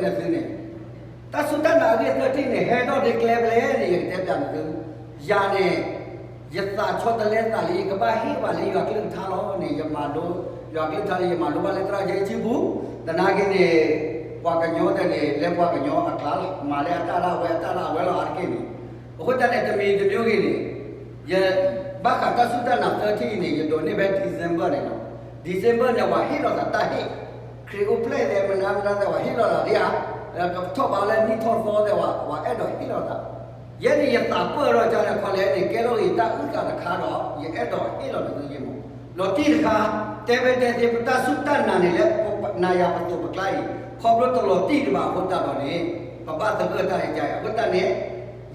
နသုန့ၣ်, တၢ်စူၢ်တၢ်နာ်အဂ့ၢ်သၢထံၣ်န့ၣ် ဟဲထီၣ်ဒ်ကျဲဖဲလဲၣ်န့ၣ် ယကတဲပျးနသု, ယၤန့ၣ် ယသးဆီတလဲသးလၢယကဘၣ်ဟ့ၣ်ပှၤလၢယွၤကလုၢ်ကထါလီၤ. ယမၤလိယွၤကလုၢ်ကထါလၢယမၤလိဘၣ်လၢသရၣ်ကၠံအစုပူၤ, သနာ်က့န့ၣ် ပှၤကညီတၢ်န့ၣ် လၢပှၤကညီအကျါလီၤ, မၤလၢအတၢ်ဒၣ်ဝဲအတၢ်ဒၣ်အဝဲလီၤအါတက့ၢ်န့ၣ်, အဃိသတးန့ၣ် တမံၤတမံၤဂ့ၤန့ၣ် ယဘၣ်ဃးတၢ်စူၢ်တၢ်နာ်သၢထံၣ်အံၤန့ၣ် ယဒိးန့ၢ်ဖဲ December န့ၣ်လီၤ. December န့ၣ် ပှၤဟ့ၣ်လီၤသးတၢ်ဟ့ၣ်, ခရံာ်အိၣ်ဖျဲၣ်သဲးမနုၤမနုၤသဲး ပှၤဟ့ၣ်လီၤသးဒ်ဧါ, ကထီၣ်ဘးလၢနံၣ်ထီၣ်သီသဲး ပှၤအဲၣ်ဒိးဟ့ၣ်လီၤသး, ယဲန့ၣ်ယသးပၢၢ်ထီၣ်ဒ်လဲၣ်ခီလဲၣ်န့ၣ် ကဲထီၣ်ဂ့ၤတၢ်အုၣ်သးတခါဒီး ယအဲၣ်ဒိးဟ့ၣ်လီၤနသုယ့ၢ်မး, လီၤတံၢ်တခါ, တဲဖဲတဲသ့ ပတၢ်စူၢ်တၢ်နာ်န့ၣ်လၢ နၤယၤပသိးပကျါအံၤ ခီဖျိတလီၤတံၢ်ဒံးဘၣ်အဃိသတးဒီးန့ၣ် ပဘၣ်သဂၢၢ်တၢ်အံၤဒ်အံၤ အဃိသတးန့ၣ်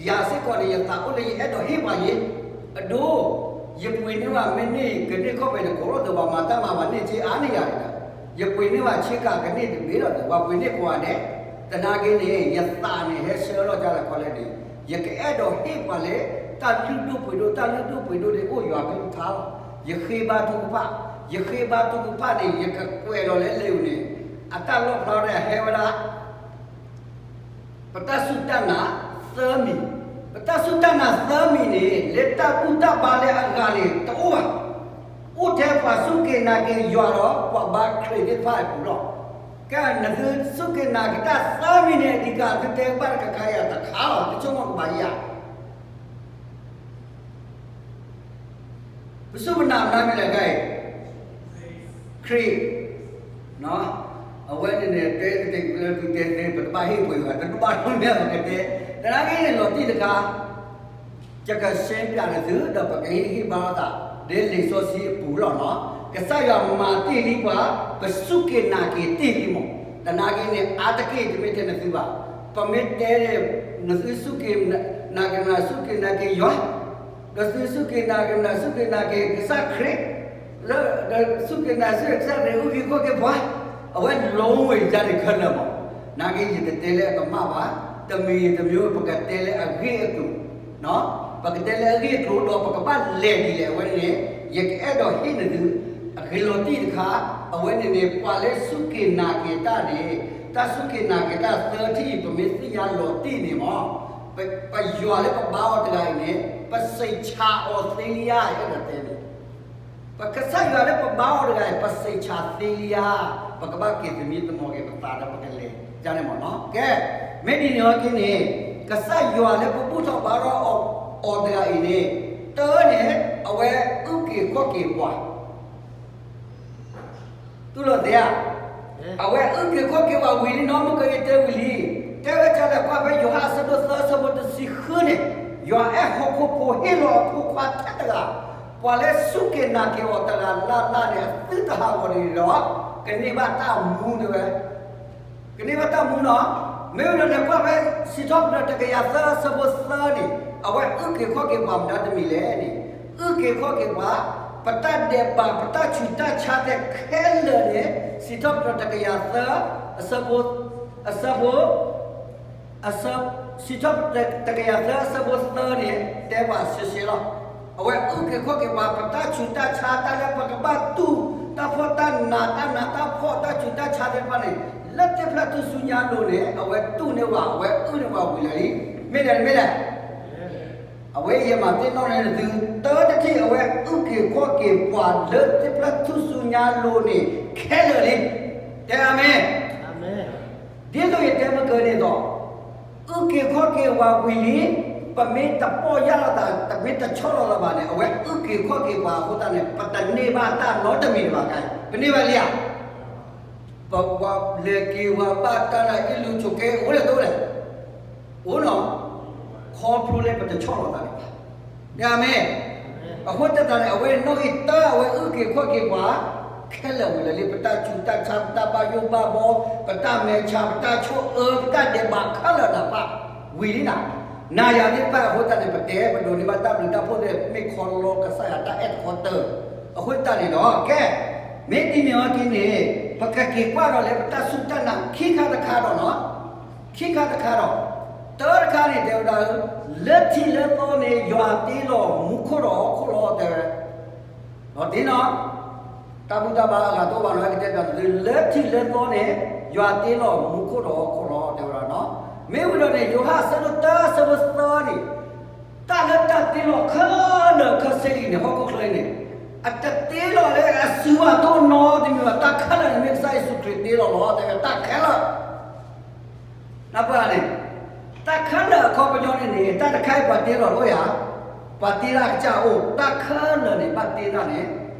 ယၤစ့ၢ်ကီးန့ၣ် ယသးအိၣ်လၢယအဲၣ်ဒိးဟ့ၣ်ပှၤယ့ၢ်, အဒိ, ယပှ့ၤန့ၢ်ဘၣ်မ့ၢ်န့ၢ်ကန့ၢ်ခီၣ်ဖံးတကိးလီၤသ့ၣ် ပှၤမၤတၢ်မၤပှၤန့ၢ်က့အါန့ၢ်ယၤန့ၣ်ဒီး, ယပှ့ၤန့ၢ်ဘၣ်ဆ့ကၤကန့ၢ်တဘ့ၣ်လီၤသ့ၣ် ပှၤပှ့ၤန့ၢ်ကိးဂၤဒဲး, သနာ်က့န့ၣ် ယသးန့ၣ်ဟဲဆှၢလီၤဒ်လဲၣ်ခီလဲၣ်န့ၣ် ယကအဲၣ်ဒိးဟ့ၣ်ပှၤလၢ တၢ်လုၢ်ဒိၣ်ပှ့ၤဒိၣ် တၢ်လုၢ်ဒိၣ်ပှ့ၤဒိၣ်န့ၣ်အိၣ်ယွၤကလုၢ်ကထါလီၤ. ယဃ့ဘါထုကဖၣ်, ယဃ့ဘါထုကဖၣ်န့ၣ် ယကကွဲးလီၤလၢလံာ်ဧိၤန့ၣ်, အတၢ်လီၣ်ဖျါန့ၣ်ဟဲဝဲဒၣ် ပတၢ်စူၢ်တၢ်နာ်သၢမံၤ, ပတၢ်စူၢ်တၢ်နာ်သၢမံၤန့ၣ် လၢတၢ်ဘူၣ်တၢ်ဘါလၢအဂၤန့ၣ် တအိၣ်ဘၣ်, အိၣ်ထဲပှၤစူၢ်က့ၤနာ်က့ၤယွၤဒီးပှၤဘါခရံာ်သ့ၣ်တဖၣ်အပူၤလီၤ. ကဲ နသုစူၢ်က့ၤနာ်က့ၤတၢ်သၢမံၤန့ၣ် အဓိကသုတဲဘၣ်တခါခါယၤတခါလီၤ သုဆိကမိၣ်ကဘၣ်ယၤ ပစူၢ်ပနာ်မနုၤမ့ၢ်လဲၣ်ခဲအံၤ, ခရံာ်, အဝဲန့ၣ်န့ၣ် တဲကတဲာ်လၢပတဲသ့ ပတဘၣ်ဟ့ၣ်ပှ့ၤဘၣ် တဒူၣ်ဘၣ်ဒိၣ်မ့ၢ်ပကတဲ, သနာ်က့န့ၣ်လီၤတံၢ်တခါ, ယကရှင်းပြနသု ဒီးပကဟ့ၣ်ဂံၢ်ဘါလိာ်သး လၢလံာ်စီဆှံအပူၤလီၤနီၤ, ကစၢ်ယွၤမၤတ့ၢ်လံပှၤ, ပစူၢ်က့ၤနာ်က့ၤတ့ၢ်လံမး, သနာ်က့န့ၣ် အါတက့ၢ်တမ့ၢ်ထဲနသုဘၣ်, ပမ့ၢ်တဲန့ၣ် နသုစူၢ်က့ၤနာ်က့ၤမနုၤ စူၢ်က့ၤနာ်က့ၤယွၤ ဒီးသုစူၢ်က့ၤနာ်က့ၤမနုၤ စူၢ်က့ၤနာ်က့ၤကစၢ်ခရံာ်, ဒီးစူၢ်က့ၤနာ်က့ၤကစၢ်ခရံာ်အုၣ်က့ၤခီၣ်က့ၤပှၤ, အဝဲလီၤဝဲယၤန့ၣ်ခဲလၢာ်မး, နာ်က့ယတတဲလၢအကမၣ်ဘၣ်, တမံၤတမံၤပကတဲလၢအဂ့ၢ်အကျိၤ, ပကတဲလၢအဂ့ၢ်အကျိၤဒီးပကဘၣ်လဲၤဒ်လဲၣ် အဝဲန့ၣ်န့ၣ် ယကအဲၣ်ဒိးဟ့ၣ်နသု, အဂ့ၤလီၤတံၢ်တခါ, အဝဲန့ၣ်န့ၣ် ပှၤလၢစူၢ်က့ၤနာ်က့ၤတၢ်န့ၣ်, တၢ်စူၢ်က့ၤနာ်က့ၤတၢ်သၢထံၣ်အံၤ ပမ့ၢ်သ့ၣ်ညါလီၤတံၢ်န့ၣ်မး, ပယွၤလၢပဘါအီၤတဂၤအံၤန့ၣ် ပစံးဆါအီၤသ့လံဧါ အဲၣ်ဒိးတဲန့ၣ်, ပကစၢ်ယွၤလၢပဘါအီၤတဂၤအံၤ ပစံးဆါသ့လံဧါ, ပကဘၣ်က့ၤသမံသမိးက့ၤပသးဒီးပကလဲၤဒ်န့ၣ်မးနီၤ, ကဲ, မ့ၢ်ဒ်န့ၣ်အီၤက့ၤန့ၣ်, ကစၢ်ယွၤလၢပဘူၣ်ထီၣ်ဘါထီၣ်အီၤတဂၤအံၤန့ၣ်, တၢ်န့ၣ် အဝဲအုၣ်က့ၤခီၣ်က့ၤပှၤ တူၢ်လိာ်သ့ဧါ, အဝဲအုၣ်က့ၤခီၣ်က့ၤပှၤဝံၤလံနီၤ မုၢ်ကယတဲဝံၤလံ, တဲဝဲဒ်လဲၣ် ကွၢ်ဖဲယိၤဟၣ်အဆၢဒိၣ်သၢအဆၢဖိတဆံဃုန့ၣ်, ယွၤအဲၣ်ဟီၣ်ခိၣ်ဖိဟ့ၣ်လီၤအဖိခွါထဲတဂၤ, ပှၤလၢစူၢ်က့ၤနာ်က့ၤအီၤတဂၤလၢ်လၢ်န့ၣ် အသုတဟးဂီၤတဂ့ၤဒီး, ကန့ၢ်ဘၣ်တၢ်မူန့ၣ်ဝဲ ကန့ၢ်ဘၣ်တၢ်မူနီၤ, မ့ၢ်ဝံၤဒီးန့ၣ် ကွၢ်ဖဲစံးထီၣ်ပတြၢၤတကယၤသၢအဆၢဖိသၢန့ၣ်, အဝဲအုၣ်က့ၤခီၣ်က့ၤပှၤမတၤတမံၤလဲၣ်န့ၣ်, အုၣ်က့ၤခီၣ်က့ၤပှၤ, ပတၢ်ဒဲးဘး ပတၢ်ဆူးတၢ်ဆါသ့ၣ်ခဲလၢာ်န့ၣ်, စံးထီၣ်ပတြၢၤတကယၤသၢ, အဆၢဖိ, အဆၢဖိ အဆၢ, စံးထီၣ်ပတြၢၤတကယၤသၢအဆၢဖိသၢန့ၣ် တဲပှၤရှဲရှဲလီၤ. အဝဲအုၣ်က့ၤခီၣ်က့ၤပှၤ ပတၢ်ဆူးတၢ်ဆါ တၢ်လၢပကဘၣ်တူၢ်, တၢ်ဖှီၣ်တၢ်နး တၢ်နးတၢ်ဖှီၣ် တၢ်ဆူးတၢ်ဆါသ့ၣ်တဖၣ်န့ၣ်, လၢသ့ၣ်ဖျၢၣ်ထူၣ်စုညါအလိၤန့ၣ် အဝဲတူၢ်န့ၢ်ပှၤ အဝဲအုၣ်န့ၢ်ပှၤဝံၤလၢာ်လံ. မ့ၢ်လဲၣ်တမ့ၢ်လဲၣ် အဝဲယမၤသ့ၣ်နီၣ်န့ၣ်သု, တၢ်တထံၣ်အဝဲအုၣ်က့ၤခီၣ်က့ၤပှၤလၢသ့ၣ်ဖျၢၣ်ထူၣ်စုညါအလိၤန့ၣ် ခဲလၢာ်လံ. တဲအၤမ့ၣ်. ဒ်သိးယတဲမ့ၢ်ကၢန့ၣ်ဒီး, အုၣ်က့ၤခီၣ်က့ၤပှၤဝံၤလံ, ပမ့ၢ်တပီၢ်ယၢ်လိာ်သး တမ့ၢ်တဆီၣ်လီၤလၢၤဘၣ်န့ၣ် အဝဲအုၣ်က့ၤခီၣ်က့ၤပှၤအဃိသတးန့ၣ် ပတန့ၢ်ဘၣ်တၢ်နီတမံၤဘၣ်ကါ, ပန့ၢ်ဘၣ်လံဧါ. ပပှၤလဲၤက့ၤဝဲဘၣ်တၢ်နၢ်အ့ၣ်လူဆိးက့အိၣ်လဲၣ်တအိၣ်လဲၣ်, အိၣ်နီၤ, ခီဖျိလၢပတဆီၣ်လီၤသးန့ၣ်ဘၣ်. အၤမ့ၣ်. အဃိသတးန့ၣ် အဝဲနီၣ်ဂံၢ်တၢ် အဝဲအုၣ်က့ၤခီၣ်က့ၤပှၤ ခဲလၢာ်ဝံၤလၢာ်လံ, ပတၢ်ဆူးတၢ်ဆါ ပတၢ်ဘၣ်ယိၣ်ဘၣ်ဘီ ပတၢ်မဲာ်ဆါ ပတၢ်ဆိၣ်အၢ ပတၢ်ဒဲးဘးခဲလၢာ်နၤပၢ် ဝံၤလံနၤ, နၤယၤသ့ၣ်တဖၣ်အဃိသတးန့ၣ် ပတဲပဒိးန့ၢ်ဘၣ်တၢ်ဘျုးတၢ်ဖှိၣ်သ့ၣ် မ့ၢ်ခီလီကစၢ်ယွၤတၢ်အဲၣ်တခီတၢၢ်, အဃိသတးန့ၣ်ဒီး ကဲ, မ့ၢ်ဒ်န့ၣ်အီၤက့ၤန့ၣ် ပကက့ၤကွၢ်ဒီးလၢပတၢ်စူၢ်တၢ်နာ်ခံခါတခါဒီးနီၤ, ခံခါတခါဒီး, တၢတခါန့ၣ် တဲဝဲဒၣ်, လၢထံးလၢသီန့ၣ် ယွၤတ့လီၤမူခိၣ်ဒီးဟီၣ်ခိၣ်လီၤ တဲဝဲ, ဒီးဒ်နီၤ, တၢ်ဘူၣ်တၢ်ဘါအဂၤတအိၣ်ဘၣ်နီၤ ကတဲဘၣ်သု လၢထံးလၢသီန့ၣ် ယွၤတ့လီၤမူခိၣ်ဒီးဟီၣ်ခိၣ်လီၤ တဲဝဲဒၣ်နီၤ. မ့ၢ်ဝံၤဒီးန့ၣ် ယိၤဟၣ်အဆၢဒိၣ်တၢ အဆၢဖိသၢန့ၣ်, တၢ်လၢတၢ်တ့လီၤခဲလၢာ်ခဲဆ့အံၤန့ၣ် ဟီၣ်ခိၣ်ချၢအံၤန့ၣ်, အတတ့လီၤလၢအစုဘၣ်တအိၣ်နီတမံၤဘၣ်. တၢ်ခဲလၢာ်န့ၣ်မ့ၢ်ကစၢ်ယ့ၣ်ၡူးခရံာ်တ့လီၤလီၤ တဲဝဲတၢ်ခဲလၢာ် နၢ်ပၢၢ်န့ၣ်, တၢ်ခဲလၢာ်အခီပညီန့ၣ်န့ၣ် တၢ်တခါအံၤပှၤတ့လီၤတအိၣ်ဧါ, ပှၤတ့တၢ်ကစၢ်အိၣ်, တၢ်ခဲလၢာ်န့ၣ် ဘၣ်တ့တၢ်န့ၣ်,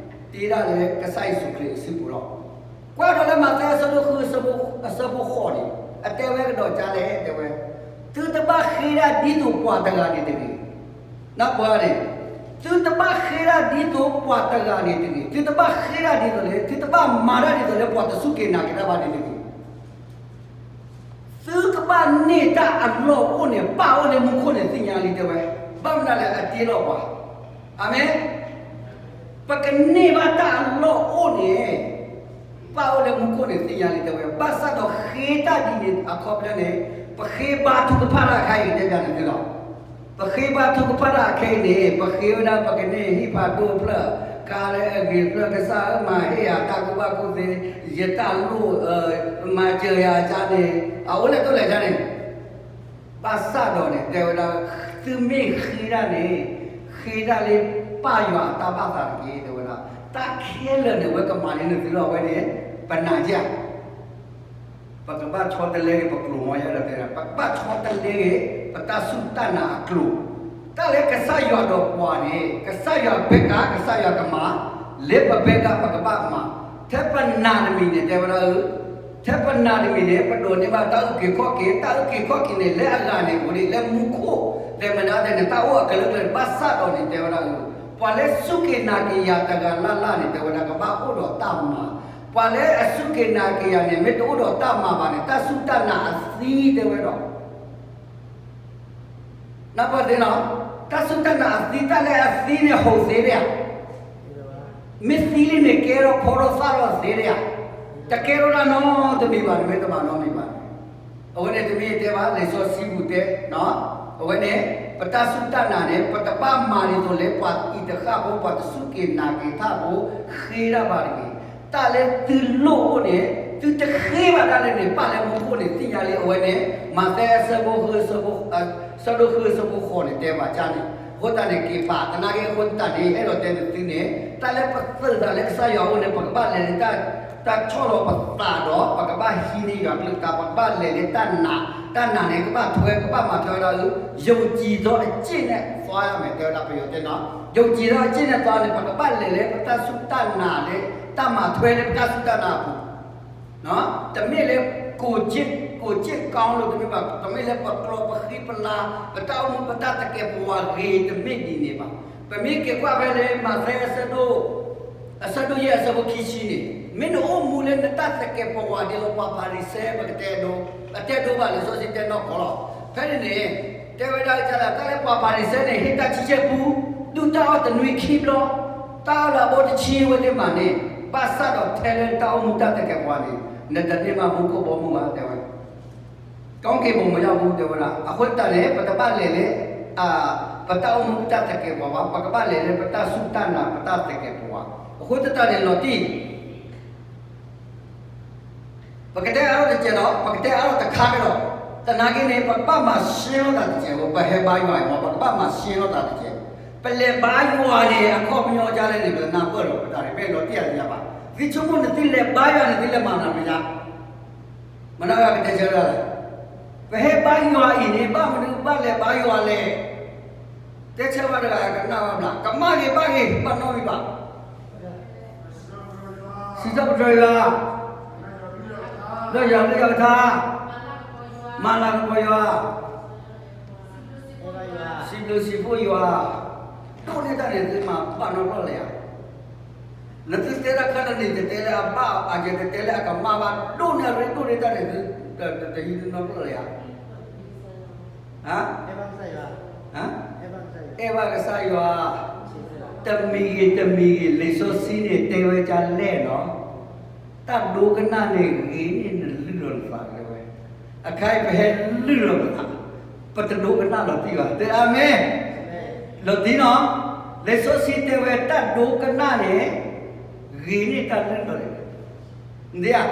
တ့တၢ်လၢကစၢ်ယ့ၣ်ၡူးခရံာ်အစုပူၤလီၤ. ကွၢ်ဒီးလၢမးသဲအဆၢဒိၣ်ဃု အဆၢဖိဃိးန့ၣ်, အတဲဝဲကဒီးဒ်လဲၣ် တဲဝဲ, သုတဘၣ်ဃ့ဒၣ်ဒ်သိးပှၤတဂၤန့ၣ်တဂ့ၤ. နၢ်ပၢၢ်န့ၣ်, သုတဘၣ်ဃ့ဒၣ်ဒ်သိးပှၤတဂၤန့ၣ်တဂ့ၤ, သုတဘၣ်ဃ့ဒၣ်ဒ်သိးလၢ သုတဘၣ်မၤတၢ်ဒ်သိးလၢပှၤတစူၢ်က့ၤနာ်က့ၤတၢ်ဘၣ်န့ၣ်တဂ့ၤ. သုကဘၣ်န့ၢ်တၢ်အလီၢ်အိၣ်န့ၣ် ပၢ်အိၣ်လၢမူခိၣ်န့ၣ်သ့ၣ်ညါလံ တဲဝဲ, ဘၣ်မနုၤလဲၣ်အတ့လီၤပှၤ, အၤမ့ၣ်, ပကန့ၢ်ဘၣ်တၢ်အလီၢ်အိၣ်န့ၣ်, ပၢ်အိၣ်လၢမူခိၣ်န့ၣ်သ့ၣ်ညါလံ တဲဝဲ, ဘၣ်ဆၣ်ဒီးဃ့တၢ်ဒ်န့ၣ်အခီပညီန့ၣ်, ပဃ့ဘါထုကဖၣ်တၢ်အခါအံၤတဲဘၣ်န့ၣ်သုလီၤ. ပဃ့ဘါထုကဖၣ်တၢ်အခဲအံၤန့ၣ် ပဃ့ဝဲဒၣ်ပကန့ၢ်ဟံၣ်ဖးဒိၣ်ဖျၢၣ်, ကါလၢအဂ့ၤဖျၢၣ် ကစၢ်ဧၢမၤဟ့ၣ်ယၤတၢ်ကူၣ်ဘၣ်ကူၣ်သ့, ယတၢ်လိၣ်, မၤစၢၤယၤကါန့ၣ်, အအိၣ်လဲၣ်တအိၣ်လဲၣ်ကါန့ၣ်, ဘၣ်ဆၣ်ဒီးန့ၣ် တဲဝဲဒၣ်, သုမ့ၢ်ဃ့ဒၣ်န့ၣ်, ဃ့ဒၣ်လၢပၢ်ယွၤအတၢ်ဘၣ်သးတက့ၢ် တဲဝဲဒၣ်, တၢ်ခဲလၢာ်န့ၣ် အဝဲကမၤန့ၢ်နသုလီၤ အဝဲန့ၣ်, ပနာ်က့ဧါ ပကဘၣ်ဆီတလဲက့ၤပကျိာ်မီၤယဲဒီးတဲ, ပကဘၣ်ဆီတလဲက့ၤ ပတၢ်စူၢ်တၢ်နာ်အကျိာ်, တၢ်လၢကစၢ်ယွၤဒီးပှၤန့ၣ် ကစၢ်ယွၤဘဲကၤ ကစၢ်ယွၤကမၤ, လၢပဘဲကၤပကဘၣ်မၤ, ထဲပနာ်တမံၤန့ၣ် တဲဝဲဒၣ်, ထဲပနာ်တမံၤန့ၣ် ပဒိးန့ၢ်ဘၣ်တၢ်အုၣ်က့ၤခီၣ်က့ၤ, တၢ်အုၣ်က့ၤခီၣ်က့ၤန့ၣ် လၢအဂၤန့ၣ်အိၣ်ဒံး လၢမူခိၣ်, တဲမနုၤလဲၣ်န့ၣ် တၢ်အိၣ်အကလုာ်ကလုာ် ဘၣ်ဆၣ်ဒီးန့ၣ် တဲဝဲဒၣ်, ပှၤလၢစူၢ်က့ၤနာ်က့ၤယၤတဂၤလၢ်လၢ်န့ၣ် တဲဝဲဒၣ် ကဘၣ်အိၣ်ဒီးတၢ်မၤ, ပှၤလၢအစူၢ်က့ၤနာ်က့ၤယၤန့ၣ် မ့ၢ်တအိၣ်ဒီးတၢ်မၤဘၣ်န့ၣ် တၢ်စူၢ်တၢ်နာ်အသံတဲဝဲဒီး နၢ်ပၢၢ်သ့နီၤ, တၢ်စူၢ်တၢ်နာ်အသံ တၢ်လၢအသံန့ၣ် ဟိးသ့ဒံးဧါ, မ့ၢ်သံလံန့ၣ် ကဲထီၣ်ဖီထီၣ်သၣ်ထီၣ်သ့ဒံးဧါ, တကဲထီၣ်တၢ်နီတမံၤဘၣ်န့ၣ် မ့ၢ်တမၤနီတမံၤဘၣ်န့ၣ်, အဝဲန့ၣ်တမ့ၢ်တဲဘၣ် လံာ်စီဆှံပူၤတဲ, အဝဲန့ၣ် ပတၢ်စူၢ်တၢ်နာ်န့ၣ် ပတဘၣ်မၤဒ်သိးလၢပှၤအံၤတဃၣ်ဖိ ပှၤတစူၢ်က့ၤနာ်က့ၤတၢ်ဖိ ဃ့ဒၣ်ဘၣ်တဂ့ၤ, တၢ်လၢသုလိၣ်အိၣ်န့ၣ် သုတဃ့ဘၣ်ဒၣ်လဲာ်န့ၣ် ပၢ်လၢမူခိၣ်န့ၣ်သ့ၣ်ညါလံ အဝဲန့ၣ် မးသဲအဆၢဖိဃု အဆၢဒိၣ်ဃုအဆၢဖိဃိးန့ၣ် တဲဘၣ်ကါန့ၣ်, အဃိသတးန့ၣ် က့ၤပာ်သနာ်က့ အဃိသတးန့ၣ် အဲၣ်ဒိးတဲနသုန့ၣ် တၢ်လၢပသုးသးလၢကစၢ်ယွၤအအိၣ်န့ၣ် ပကဘၣ်လဲၤလၢ တၢ်ဆီၣ်လီၤပသးဒီး ပကဘၣ်ဟံးန့ၢ်ယွၤကလုၢ်ကထါ ပကဘၣ်လဲၤလၢတၢ်နာ်, တၢ်နာ်န့ၣ် ကဘၣ်ထွဲ ကဘၣ်မၤထွဲဝဲဒၣ်လၢ ယုံကြည်သောအကျင့်နဲ့သွားရမယ် တဲဝဲဒၣ်ပယီၤတဲနီၤ, ယုံကြည်သောအကျင့်နဲ့သွားန့ၣ် ပကဘၣ်လဲၤလၢပတၢ်စူၢ်တၢ်နာ်လၢ တၢ်မၤထွဲလၢပတၢ်စူၢ်တၢ်နာ်အပူၤ တမ့ၢ်လၢ ကိၣ်က့ၣ် ကိၣ်က့ၣ်ကီလိာ်တမ့ၢ်ဘၣ်, တမ့ၢ်လၢပကျိာ်ပဃံပလၤ ပတၢ်အိၣ်မူပတၢ်သကဲးပဝးဂ့ၤတမ့ၢ်ဒ်န့ၣ်ဘၣ်. ပမ့ၢ်က့ၤကွၢ်ဖဲလၢမးသဲ အဆၢဒိၣ်ယဲၢ်အဆၢဖိခံဆံန့ၣ်, မ့ၢ်နအိၣ်မူလၢနတၢ်သကဲးပဝးဒ်သိးပှၤဖၤရံၤၡဲ ပကတဲဒိ, အတဲဒိဘၣ်လံာ်စီဆှံတဲနီၢ်ကီၢ်လီၤ. ဖဲန့ၣ်န့ၣ် တဲဝဲဒၣ်ကလဲၣ် တၢ်လၢပှၤဖၤရံၤၡဲန့ၣ် ဟ့ၣ်တၢ်ဆံဆဲပူ, ဒုၣ်တၢ်အီၣ်တနွံခံဘျီ, တၢ်အီၣ်လၢအဘိတဆံဝဲသ့ၣ်မးန့ၣ်, ဘၣ်ဆၣ်ဒီးထဲလၢတၢ်အိၣ်မူတၢ်သကဲးပဝးန့ၣ် နတန့ၢ်ဘၣ်မူခိၣ်ဘီမုၢ်ဘၣ် တဲဝဲ ကောင်းကင်ဘုံမရောက်ဘူး တဲဝဲဒၣ်. အဃိသတးန့ၣ် ပတဘၣ်လဲၤလၢ ပတၢ်အိၣ်မူပတၢ်သကဲးပဝးဘၣ်, ပကဘၣ်လဲၤလၢပတၢ်စူၢ်တၢ်နာ် ပတၢ်သကဲးပဝး. အဃိသတးန့ၣ် လီၤတံၢ် ပကတဲအါထီၣ်တစဲးဒီး ပကတဲအါထီၣ်တခါကဒီး, သနာ်က့န့ၣ် ပကဘၣ်မၤရှဲလိာ်သးတစဲးဖိ, ပဟဲဘါယွၤအံၤမ့ၢ် ပကဘၣ်မၤရှဲလိာ်သးတစဲး. ပလဲၤဘါယွၤန့ၣ် အခီပညီဒ်လဲၣ်န့ၣ် ပတနၢ်ပၢၢ်လီၤ ပတၢ်န့ၣ် မ့ၢ်လီၤတံၢ်အါတညါဘၣ်. သုဆိကမိၣ်နသုလဲၤဘါယွၤန့ၣ် သုလဲၤမၤနၤမ့ၢ်ယါ မနုၤအဂၤကတဲဆၢတဂၤလဲၣ်. ပဟဲဘါယွၤအံၤန့ၣ် ဘၣ်မနုၤဘၣ်လဲၤဘါယွၤလဲၣ်. တဲဆၢဘၣ်တဂၤကနၣ်ဘၣ်ဘျး, ကမၣ်ဂ့ၤဘၣ်ဂ့ၤ ဘၣ်နီတမံၤဘၣ်. စံးထီၣ်ပတြၢၤယွၤ, လၢယွၤကလုၢ်ယွၤကထါ, မၤလၤကပီၤယွၤ, စံးဘျုးစံးဖှိၣ်ယွၤ, ဒိၣ်န့ၢ်တၢ်န့ၣ် သုမၤဘၣ်နီတဖျၢၣ်လၢၤဧါ. နသုတဲတၢ်ခဲလၢာ်န့ၣ် တတဲလၢအဘၣ်အကဲ တတဲလၢအကမၣ်ဘၣ်, ဒိၣ်န့ၢ်ရ့ဒိၣ်န့ၢ်တၢ်န့ၣ် သုတယုၢ်နီတဖျၢၣ်လၢၤဧါ. အဲၣ်ဘၣ်ကစၢ်ယွၤ, တမံၤဂ့ၤတမံၤဂ့ၤ လံာ်စီဆှံန့ၣ်တဲဝဲဒ်လဲၣ်နီၤ. တၢ်ဒိကနၣ်န့ၣ်ဂ့ၤန့ၢ်နလုၢ်လီၤနသးတဲဝဲ. အခါအံၤပဟဲလုၢ်လီၤပသး, ပတဒိကနၣ်လီၤတံၢ်ဘၣ်. တဲအၤမ့ၣ်. လီၤတံၢ်နီၤ, လံာ်စီဆှံတဲဝဲတၢ်ဒိကနၣ်န့ၣ် ဂ့ၤန့ၢ်တၢ်လုၢ်လီၤန့ၣ်, ဒ်ဧါ,